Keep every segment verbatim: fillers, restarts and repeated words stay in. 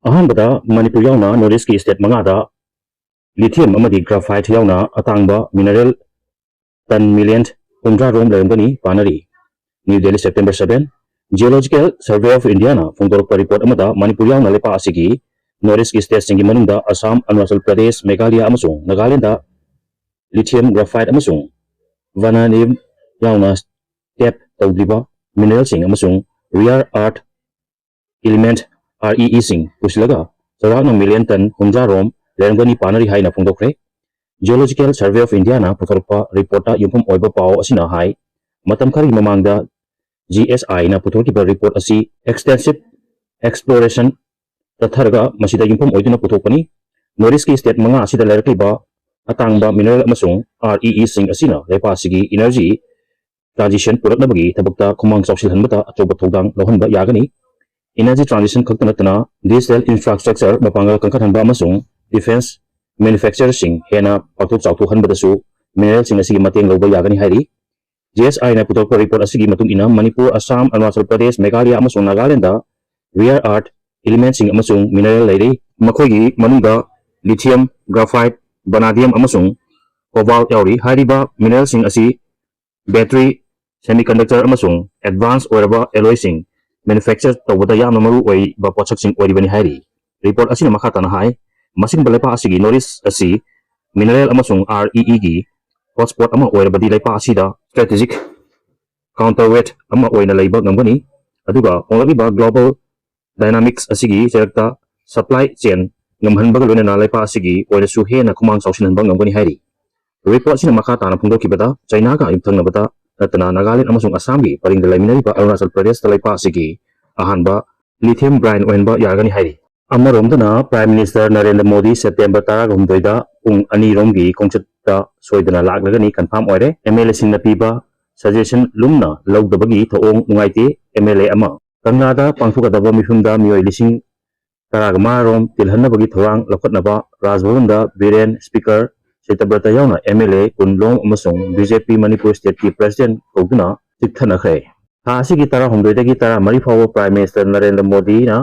ꯑꯍꯥꯟꯕꯗ ꯃꯅꯤꯄꯨꯔ ꯌꯥꯎꯅ North East ꯀꯤ state ꯃꯉꯥꯗ lithium ꯑꯃꯗꯤ graphite ꯌꯥꯎꯅ ꯑꯇꯥꯡꯕ mineral ton million ꯍꯨꯝꯗ꯭ꯔꯥ ꯔꯣꯝ ꯂꯩꯔꯝꯒꯅꯤ ꯄꯥꯅꯔꯤ꯫ New Delhi, September seven. Geological Survey of India ꯅ ꯐꯣꯡꯗꯣꯔꯛꯄ report ꯑꯃꯗ ꯃꯅꯤꯄꯨꯔ ꯌꯥꯎꯅ ꯂꯩꯄꯥꯛ ꯑꯁꯤꯒꯤ North East ꯀꯤ state ꯁꯤꯡꯒꯤ ꯃꯅꯨꯡꯗ ꯑꯁꯥꯝ, ꯑꯔꯨꯅꯥꯆꯜ ꯄ꯭ꯔꯗꯦꯁ, ꯃꯦꯘꯥꯂꯌꯥ ꯑꯃꯁꯨꯡ ꯅꯥꯒꯥꯂꯦꯟꯗ lithium, graphite ꯑꯃꯁꯨꯡ vanadium ꯌꯥꯎꯅ tap ꯇꯧꯗ꯭ꯔꯤꯕ mineral ꯁꯤꯡ ꯑꯃꯁꯨꯡ rare earth element, REE ꯁꯤꯡ ꯄꯨꯁꯤꯜꯂꯒ ꯆꯥꯎꯔꯥꯛꯅ million ton ꯍꯨꯝꯗ꯭ꯔꯥ ꯔꯣꯝ ꯂꯩꯔꯝꯒꯅꯤ ꯄꯥꯅꯔꯤ ꯍꯥꯏꯅ ꯐꯣꯡꯗꯣꯛꯈ꯭ꯔꯦ꯫ Geological Survey of India ꯅ ꯄꯨꯊꯣꯔꯛꯄ report ꯇ ꯌꯨꯝꯐꯝ ꯑꯣꯏꯕ ꯄꯥꯎ ꯑꯁꯤꯅ ꯍꯥꯏ, ꯃꯇꯝ ꯈꯔꯒꯤ ꯃꯃꯥꯡꯗ GSI ꯅ ꯄꯨꯊꯣꯛꯈꯤꯕ report ꯑꯁꯤ extensive exploration ꯆꯠꯊꯔꯒ ꯃꯁꯤꯗ ꯌꯨꯝꯐꯝ ꯑꯣꯏꯗꯨꯅ ꯄꯨꯊꯣꯛꯄꯅꯤ꯫ North East ꯀꯤ state ꯃꯉꯥ ꯑꯁꯤꯗ ꯂꯩꯔꯛꯂꯤꯕ ꯑꯇꯥꯡꯕ mineral ꯑꯃꯁꯨꯡ REE ꯁꯤꯡ ꯑꯁꯤꯅ ꯂꯩꯄꯥꯛ ꯑꯁꯤꯒꯤ energy transition ꯄꯨꯔꯛꯅꯕꯒꯤ ꯊꯕꯛꯇ ꯈꯨꯃꯥꯡ ꯆꯥꯎꯁꯤꯜꯍꯟꯕꯗ ꯑꯆꯧꯕ ꯊꯧꯗꯥꯡ ꯂꯧꯍꯟꯕ ꯌꯥꯒꯅꯤ꯫ Energy transition ꯈꯛꯇ ꯅꯠꯇꯅ digital infrastructure ꯃꯄꯥꯡꯒꯜ ꯀꯟꯈꯠꯍꯟꯕ ꯑꯃꯁꯨꯡ defense manufacture ꯁꯤꯡ ꯍꯦꯟꯅ ꯄꯥꯛꯊꯣꯛ ꯆꯥꯎꯊꯣꯛꯍꯟꯕꯗꯁꯨ mineral ꯁꯤꯡ ꯑꯁꯤꯒꯤ ꯃꯇꯦꯡ ꯂꯧꯕ ꯌꯥꯒꯅꯤ ꯍꯥꯏꯔꯤ꯫ GSI ꯅ ꯄꯨꯊꯣꯔꯛꯄ report ꯑꯁꯤꯒꯤ ꯃꯇꯨꯡ ꯏꯟꯅ ꯃꯅꯤꯄꯨꯔ, ꯑꯁꯥꯝ, ꯑꯔꯨꯅꯥꯆꯜ ꯄ꯭ꯔꯗꯦꯁ, ꯃꯦꯘꯥꯂꯌꯥ ꯑꯃꯁꯨꯡ ꯅꯥꯒꯥꯂꯦꯟꯗ rare earth element ꯁꯤꯡ ꯑꯃꯁꯨꯡ mineral ꯂꯩꯔꯤ꯫ ꯃꯈꯣꯏꯒꯤ ꯃꯅꯨꯡꯗ lithium, graphite, vanadium ꯑꯃꯁꯨꯡ cobalt ꯌꯥꯎꯔꯤ꯫ ꯍꯥꯏꯔꯤꯕ mineral ꯁꯤꯡ ꯑꯁꯤ battery, semiconductor ꯑꯃꯁꯨꯡ advance ꯑꯣꯏꯔꯕ alloy ꯁꯤꯡ manufacture ꯇꯧꯕꯗ ꯌꯥꯝꯅ ꯃꯔꯨ ꯑꯣꯏꯕ ꯄꯣꯠꯁꯛꯁꯤꯡ ꯑꯣꯏꯔꯤꯕꯅꯤ ꯍꯥꯏꯔꯤ꯫ Report ꯑꯁꯤꯅ ꯃꯈꯥ ꯇꯥꯅ ꯍꯥꯏ, ꯃꯁꯤꯒꯨꯝꯕ ꯂꯩꯄꯥꯛ ꯑꯁꯤꯒꯤ North East ꯑꯁꯤ mineral ꯑꯃꯁꯨꯡ REE ꯒꯤ hotspot ꯑꯃ ꯑꯣꯏꯔꯕꯗꯤ ꯂꯩꯄꯥꯛ ꯑꯁꯤꯗ strategic counterweight ꯑꯃ ꯑꯣꯏꯅ ꯂꯩꯕ ꯉꯝꯒꯅꯤ, ꯑꯗꯨꯒ ꯍꯣꯡꯂꯛꯂꯤꯕ global dynamics ꯑꯁꯤꯒꯤ ꯆꯩꯔꯛꯇ supply chain ꯉꯝꯍꯟꯕꯒ ꯂꯣꯏꯅꯅ ꯂꯩꯄꯥꯛ ꯑꯁꯤꯒꯤ ꯑꯣꯏꯅꯁꯨ ꯍꯦꯟꯅ ꯈꯨꯃꯥꯡ ꯆꯥꯎꯁꯤꯟꯍꯟꯕ ꯉꯝꯒꯅꯤ ꯍꯥꯏꯔꯤ꯫ Report ꯑꯁꯤꯅ ꯃꯈꯥ ꯇꯥꯅ ꯐꯣꯡꯗꯣꯛꯈꯤꯕꯗ, ꯆꯩꯅꯥꯒ ꯌꯨꯝꯊꯪꯅꯕꯗ ꯅꯠꯇꯅ ꯅꯥꯒꯥꯂꯦꯟ ꯑꯃꯁꯨꯡ ꯑꯁꯥꯝꯒꯤ ꯄꯔꯤꯡꯗ ꯂꯩꯃꯤꯟꯅꯔꯤꯕ ꯑꯔꯨꯅꯥꯆꯜ ꯄ꯭ꯔꯗꯦꯁꯇ ꯂꯩꯄꯥꯛ ꯑꯁꯤꯒꯤ ꯑꯍꯥꯟꯕ lithium brine ꯑꯣꯏꯍꯟꯕ ꯌꯥꯒꯅꯤ ꯍꯥꯏꯔꯤ꯫ ꯑꯃꯔꯣꯝꯗꯅ Prime Minister Narendra Modi September ꯇꯔꯥꯒ ꯍꯨꯝꯗꯣꯏꯗ ꯄꯨꯡ ꯑꯅꯤꯔꯣꯝꯒꯤ ꯈꯣꯡꯆꯠꯇ ꯁꯣꯏꯗꯅ ꯂꯥꯛꯂꯒꯅꯤ confirm ꯑꯣꯏꯔꯦ꯫ MLA ꯁꯤꯡꯅ ꯄꯤꯕ suggestion ꯂꯨꯝꯅ ꯂꯧꯗꯕꯒꯤ ꯊꯧꯑꯣꯡ ꯅꯨꯡꯉꯥꯏꯇꯦ꯫ MLA ꯑꯃ ꯀꯪꯂꯥꯗ ꯄꯥꯡꯊꯣꯛꯀꯗꯕ ꯃꯤꯐꯝꯗ ꯃꯤꯑꯣꯏ ꯂꯤꯁꯤꯡ ꯇꯔꯥꯒ ꯃꯉꯥ ꯔꯣꯝ ꯇꯤꯜꯍꯟꯅꯕꯒꯤ ꯊꯧꯔꯥꯡ ꯂꯧꯈꯠꯅꯕ ꯔꯥꯖ ꯚꯕꯟꯗ ꯕꯤꯔꯦꯟ, Speaker ꯁꯇ꯭ꯌꯕ꯭ꯔꯇ ꯌꯥꯎꯅ MLA ꯀꯨꯟ ꯔꯣꯝ ꯑꯃꯁꯨꯡ BJP ꯃꯅꯤꯄꯨꯔ state ꯀꯤ President ꯀꯧꯗꯨꯅ ꯆꯤꯛꯊꯅꯈ꯭ꯔꯦ꯫ ꯊꯥ ꯑꯁꯤꯒꯤ ꯇꯔꯥꯍꯨꯝꯗꯣꯏꯗꯒꯤ ꯇꯔꯥꯃꯔꯤ ꯐꯥꯎꯕ Prime Minister ꯅꯔꯦꯟꯗ꯭ꯔ ꯃꯣꯗꯤꯅ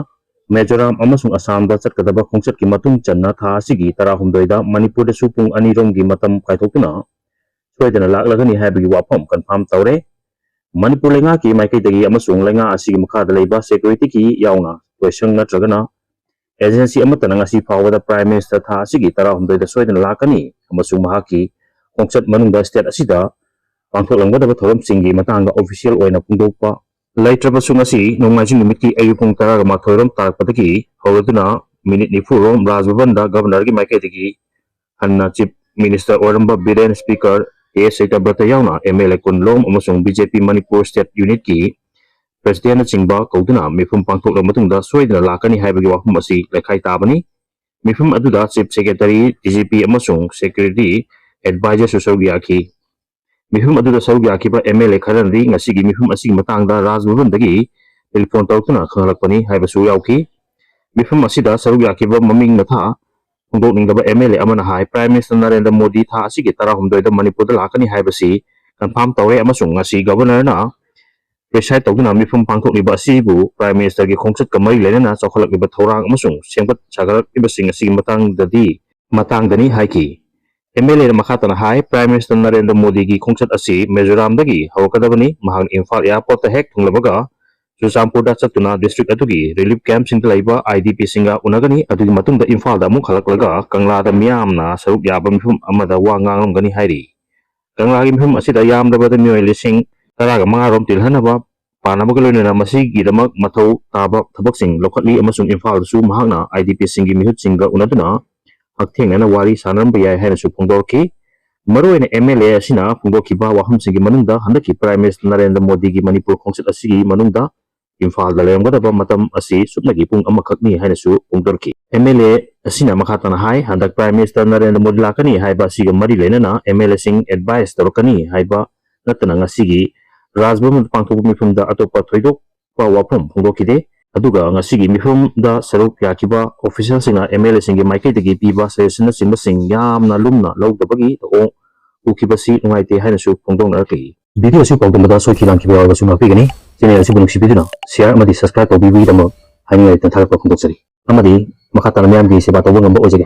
ꯃꯤꯖꯣꯔꯥꯝ ꯑꯃꯁꯨꯡ ꯑꯁꯥꯝꯗ ꯆꯠꯀꯗꯕ ꯈꯣꯡꯆꯠꯀꯤ ꯃꯇꯨꯡ ꯆꯟꯅ ꯊꯥ ꯑꯁꯤꯒꯤ ꯇꯔꯥꯍꯨꯝꯗꯣꯏꯗ ꯃꯅꯤꯄꯨꯔꯗꯁꯨ ꯄꯨꯡ ꯑꯅꯤꯔꯣꯝꯒꯤ ꯃꯇꯝ ꯀꯥꯏꯊꯣꯛꯇꯨꯅ ꯁꯣꯏꯗꯅ ꯂꯥꯛꯂꯒꯅꯤ ꯍꯥꯏꯕꯒꯤ ꯋꯥꯐꯝ ꯀꯟꯐꯥꯝ ꯇꯧꯔꯦ꯫ ꯃꯅꯤꯄꯨꯔ ꯂꯩꯉꯥꯛꯀꯤ ꯃꯥꯏꯀꯩꯗꯒꯤ ꯑꯃꯁꯨꯡ ꯂꯩꯉꯥꯛ ꯑꯁꯤꯒꯤ ꯃꯈꯥꯗ ꯂꯩꯕ ꯁꯦꯀ꯭ꯌꯨꯔꯤꯇꯤꯒꯤ ꯌꯥꯎꯅ ꯂꯣꯏꯁꯪ ꯅꯠꯇ꯭ꯔꯒꯅ ꯑꯦꯖꯦꯟꯁꯤ ꯑꯃꯠꯇꯅ ꯉꯁꯤ ꯐꯥꯎꯕꯗ ꯄ꯭ꯔꯥꯏꯝ ꯃꯤꯅꯤꯁꯇꯔ ꯊꯥ ꯑꯁꯤꯒꯤ ꯇꯔꯥꯍꯨꯝꯗꯣꯏꯗ ꯁꯣꯏꯗꯅ ꯂꯥꯛꯀꯅꯤ ꯑꯃꯁꯨꯡ ꯃꯍꯥꯛꯀꯤ ꯈꯣꯡꯆꯠ ꯃꯅꯨꯡꯗ ꯁ꯭ꯇꯦꯠ ꯑꯁꯤꯗ ꯄꯥꯡꯊꯣꯛꯂꯝꯒꯗꯕ ꯊꯧꯔꯝꯁꯤꯡꯒꯤ ꯃꯇꯥꯡꯗ ꯑꯣꯐꯤꯁꯤꯌꯦꯜ ꯑꯣꯏꯅ ꯐꯣꯡꯗꯣꯛꯄ ꯂꯩꯇ꯭ꯔꯕꯁꯨ, ꯉꯁꯤ ꯅꯣꯡꯃꯥꯏꯖꯤꯡ ꯅꯨꯃꯤꯠꯀꯤ ꯑꯌꯨꯛ ꯄꯨꯡ ꯇꯔꯥꯒ ꯃꯥꯊꯣꯏ ꯔꯣꯝ ꯇꯥꯔꯛꯄꯗꯒꯤ ꯍꯧꯔꯗꯨꯅ ꯃꯤꯅꯤꯠ ꯅꯤꯐꯨ ꯔꯣꯝ ꯔꯥꯖ ꯚꯕꯟꯗ ꯒꯕꯔꯅꯔꯒꯤ ꯃꯥꯏꯀꯩꯗꯒꯤ ꯍꯟꯅ ꯆꯤꯐ ꯃꯤꯅꯤꯁꯇꯔ ꯑꯣꯏꯔꯝꯕ ꯕꯤꯔꯦꯟ ꯁ꯭ꯄꯤꯀꯔ ꯀꯦ ꯁꯩꯇꯕ꯭ꯔꯇ ꯌꯥꯎꯅ ꯑꯦꯝ ꯑꯦꯜ ꯑꯦ ꯀꯨꯟ ꯂꯣꯝ ꯑꯃꯁꯨꯡ ꯕꯤ ꯖꯦ ꯄꯤ ꯃꯅꯤꯄꯨꯔ ꯁ꯭ꯇꯦꯠ ꯌꯨꯅꯤꯠꯀꯤ ꯄ꯭ꯔꯦꯁꯤꯗꯦꯟꯠꯅꯆꯤꯡꯕ ꯀꯧꯗꯨꯅ ꯃꯤꯐꯝ ꯄꯥꯡꯊꯣꯛꯂꯕ ꯃꯇꯨꯡꯗ ꯁꯣꯏꯗꯅ ꯂꯥꯛꯀꯅꯤ ꯍꯥꯏꯕꯒꯤ ꯋꯥꯐꯝ ꯑꯁꯤ ꯂꯩꯈꯥꯏ ꯇꯥꯕꯅꯤ꯫ ꯃꯤꯐꯝ ꯑꯗꯨꯗ chief secretary, D G P ꯑꯃꯁꯨꯡ ꯁꯦꯀ꯭ꯌꯨꯔꯤꯇꯤ ꯑꯦꯗꯚꯥꯏꯖꯔꯁꯨ ꯁꯔꯨꯛ ꯌꯥꯈꯤ꯫ ꯃꯤꯐꯝ ꯑꯗꯨꯗ ꯁꯔꯨꯛ ꯌꯥꯈꯤꯕ ꯑꯦꯝ ꯑꯦꯜ ꯑꯦ ꯈꯔꯅꯗꯤ ꯉꯁꯤꯒꯤ ꯃꯤꯐꯝ ꯑꯁꯤꯒꯤ ꯃꯇꯥꯡꯗ ꯔꯥꯖ ꯚꯕꯟꯗꯒꯤ ꯇꯦꯂꯤꯐꯣꯟ ꯇꯧꯔꯛꯇꯨꯅ ꯈꯪꯍꯜꯂꯛꯄꯅꯤ ꯍꯥꯏꯕꯁꯨ ꯌꯥꯎꯈꯤ꯫ ꯃꯤꯐꯝ ꯑꯁꯤꯗ ꯁꯔꯨꯛ ꯌꯥꯈꯤꯕ ꯃꯃꯤꯡ ꯃꯊꯥ ꯐꯣꯡꯗꯣꯛꯅꯤꯡꯗꯕ ꯑꯦꯝ ꯑꯦꯜ ꯑꯦ ꯑꯃꯅ ꯍꯥꯏ, ꯄ꯭ꯔꯥꯏꯝ ꯃꯤꯅꯤꯁꯇꯔ ꯅꯔꯦꯟꯗ꯭ꯔ ꯃꯣꯗꯤ ꯊꯥ ꯑꯁꯤꯒꯤ ꯇꯔꯥꯍꯨꯝꯗꯣꯏꯗ ꯃꯅꯤꯄꯨꯔꯗ ꯂꯥꯛꯀꯅꯤ ꯍꯥꯏꯕꯁꯤ ꯀꯟꯐꯥꯝ ꯇꯧꯔꯦ ꯑꯃꯁꯨꯡ ꯉꯁꯤ ꯒꯕꯔꯅꯔꯅ ꯄ꯭ꯔꯤꯁꯥꯏꯗ ꯇꯧꯗꯨꯅ ꯃꯤꯐꯝ ꯄꯥꯡꯊꯣꯛꯂꯤꯕ ꯑꯁꯤꯕꯨ ꯄ꯭ꯔꯥꯏꯝ ꯃꯤꯅꯤꯁꯇꯔꯒꯤ ꯈꯣꯡꯆꯠꯀ ꯃꯔꯤ ꯂꯩꯅꯅ ꯆꯥꯎꯈꯠꯂꯛꯂꯤꯕ ꯊꯧꯔꯥꯡ ꯑꯃꯁꯨꯡ ꯁꯦꯝꯒꯠ ꯁꯥꯒꯠꯂꯛꯂꯤꯕꯁꯤꯡ ꯑꯁꯤꯒꯤ ꯃꯇꯥꯡꯗꯗꯤ, ꯃꯇꯥꯡꯗꯅꯤ ꯍꯥꯏꯈꯤ꯫ ꯑꯦꯝ ꯑꯦꯜ ꯑꯦꯅ ꯃꯈꯥ ꯇꯥꯅ ꯍꯥꯏ, ꯄ꯭ꯔꯥꯏꯝ ꯃꯤꯅꯤꯁꯇꯔ ꯅꯔꯦꯟꯗ꯭ꯔ ꯃꯣꯗꯤꯒꯤ ꯈꯣꯡꯆꯠ ꯑꯁꯤ ꯃꯤꯖꯣꯔꯥꯝꯗꯒꯤ ꯍꯧꯔꯛꯀꯗꯕꯅꯤ꯫ ꯃꯍꯥꯛꯅ ꯏꯝꯐꯥꯜ ꯑꯦꯌꯥꯔꯄꯣꯔꯠꯇ ꯍꯦꯛ ꯊꯨꯡꯂꯕꯒ ꯆꯨꯔꯆꯥꯟꯄꯨꯔꯗ ꯆꯠꯇꯨꯅ ꯗꯤꯁꯇ꯭ꯔꯤꯛ ꯑꯗꯨꯒꯤ ꯔꯤꯂꯤꯐ ꯀꯦꯝꯞꯁꯤꯡꯗ ꯂꯩꯕ ꯑꯥꯏ ꯗꯤ ꯄꯤꯁꯤꯡꯒ ꯎꯅꯒꯅꯤ꯫ ꯑꯗꯨꯒꯤ ꯃꯇꯨꯡꯗ ꯏꯝꯐꯥꯜꯗ ꯑꯃꯨꯛ ꯍꯜꯂꯛꯂꯒ ꯀꯪꯂꯥꯗ ꯃꯤꯌꯥꯝꯅ ꯁꯔꯨꯛ ꯌꯥꯕ ꯃꯤꯐꯝ ꯑꯃꯗ ꯋꯥ ꯉꯥꯡꯂꯝꯒꯅꯤ ꯍꯥꯏꯔꯤ꯫ ꯀꯪꯂꯥꯒꯤ ꯃꯤꯐꯝ ꯑꯁꯤꯗ ꯌꯥꯝꯂꯕꯗ ꯃꯤꯑꯣꯏ ꯂꯤꯁꯤꯡ ꯇꯔꯥꯒ ꯃꯉꯥ ꯔꯣꯝ ꯇꯤꯜꯍꯟꯅꯕ ꯄꯥꯅꯕꯒ ꯂꯣꯏꯅꯅ ꯃꯁꯤꯒꯤꯗꯃꯛ ꯃꯊꯧ ꯇꯥꯕ ꯊꯕꯛꯁꯤꯡ ꯂꯧꯈꯠꯂꯤ ꯑꯃꯁꯨꯡ ꯏꯝꯐꯥꯜꯗꯁꯨ ꯃꯍꯥꯛꯅ ꯑꯥꯏ ꯗꯤ ꯄꯤꯁꯤꯡꯒꯤ ꯃꯤꯍꯨꯠꯁꯤꯡꯒ ꯎꯅꯗꯨꯅ ꯍꯛꯊꯦꯡꯅꯅ ꯋꯥꯔꯤ ꯁꯥꯟꯅꯔꯝꯕ ꯌꯥꯏ ꯍꯥꯏꯅꯁꯨ ꯐꯣꯡꯗꯣꯔꯛꯈꯤ꯫ ꯃꯔꯨꯑꯣꯏꯅ ꯑꯦꯝ ꯑꯦꯜ ꯑꯦ ꯑꯁꯤꯅ ꯐꯣꯡꯗꯣꯛꯈꯤꯕ ꯋꯥꯐꯝꯁꯤꯡꯒꯤ ꯃꯅꯨꯡꯗ ꯍꯟꯗꯛꯀꯤ ꯄ꯭ꯔꯥꯏꯝ ꯃꯤꯅꯤꯁꯇꯔ ꯅꯔꯦꯟꯗ꯭ꯔ ꯃꯣꯗꯤꯒꯤ ꯃꯅꯤꯄꯨꯔ ꯈꯣꯡꯆꯠ ꯑꯁꯤꯒꯤ ꯃꯅꯨꯡꯗ ꯏꯝꯐꯥꯜꯗ ꯂꯩꯔꯝꯒꯗꯕ ꯃꯇꯝ ꯑꯁꯤ ꯁꯨꯞꯅꯒꯤ ꯄꯨꯡ ꯑꯃꯈꯛꯅꯤ ꯍꯥꯏꯅꯁꯨ ꯐꯣꯡꯗꯣꯔꯛꯈꯤ꯫ ꯑꯦꯝ ꯑꯦꯜ ꯑꯦ ꯑꯁꯤꯅ ꯃꯈꯥ ꯇꯥꯅ ꯍꯥꯏ, ꯍꯟꯗꯛ ꯄ꯭ꯔꯥꯏꯝ ꯃꯤꯅꯤꯁꯇꯔ ꯅꯔꯦꯟꯗ꯭ꯔ ꯃꯣꯗꯤ ꯂꯥꯛꯀꯅꯤ ꯍꯥꯏꯕ ꯑꯁꯤꯒ ꯃꯔꯤ ꯂꯩꯅꯅ ꯑꯦꯝ ꯑꯦꯜ ꯑꯦꯁꯤꯡ ꯑꯦꯗꯚꯥꯏꯁ ꯇꯧꯔꯛꯀꯅꯤ ꯍꯥꯏꯕ ꯅꯠꯇꯅ ꯉꯁꯤꯒꯤ ꯔꯥꯖ ꯚꯕꯟꯗ ꯄꯥꯡꯊꯣꯛꯄ ꯃꯤꯐꯝꯗ ꯑꯇꯣꯞꯄ ꯊꯣꯏꯗꯣꯛꯄ ꯋꯥꯐꯝ ꯐꯣꯡꯗꯣꯛꯈꯤꯗꯦ꯫ ꯑꯗꯨꯒ ꯉꯁꯤꯒꯤ ꯃꯤꯐꯝꯗ ꯁꯔꯨꯛ ꯌꯥꯈꯤꯕ ꯑꯣꯐꯤꯁꯤꯌꯦꯜꯁꯤꯡꯅ ꯑꯦꯝ ꯑꯦꯜ ꯑꯦꯁꯤꯡꯒꯤ ꯃꯥꯏꯀꯩꯗꯒꯤ ꯄꯤꯕ ꯁꯖꯦꯁꯟꯅꯆꯤꯡꯕꯁꯤꯡ ꯌꯥꯝꯅ ꯂꯨꯝꯅ ꯂꯧꯗꯕꯒꯤ ꯊꯧꯑꯣꯡ ꯎꯈꯤꯕꯁꯤ ꯅꯨꯡꯉꯥꯏꯇꯦ ꯍꯥꯏꯅꯁꯨ ꯐꯣꯡꯗꯣꯛꯅꯔꯛꯂꯤ꯫ ꯚꯤꯗꯤꯑꯣ ꯑꯁꯤ ꯄꯥꯎꯗꯝꯕꯗ ꯁꯣꯏꯈꯤ ꯂꯥꯟꯈꯤꯕ ꯌꯥꯎꯔꯕꯁꯨ ꯉꯥꯛꯄꯤꯒꯅꯤ꯫ ꯆꯦꯅꯦꯜ ꯑꯁꯤꯕꯨ ꯅꯨꯡꯁꯤꯕꯤꯗꯨꯅ ꯁꯤꯌꯥꯔ ꯑꯃꯗꯤ ꯁꯕꯁꯀ꯭ꯔꯥꯏꯕ ꯇꯧꯕꯤꯕꯒꯤꯗꯃꯛ ꯍꯥꯏꯅꯤꯡꯉꯥꯏ ꯂꯩꯇꯅ ꯊꯥꯒꯠꯄ ꯐꯣꯡꯗꯣꯛꯆꯔꯤ꯫ ꯑꯃꯗꯤ ꯃꯈꯥ ꯇꯥꯅ ꯃꯤꯌꯥꯝꯒꯤ ꯁꯦꯕꯥ ꯇꯧꯕ ꯉꯝꯕ ꯑꯣꯏꯖꯒꯦ꯫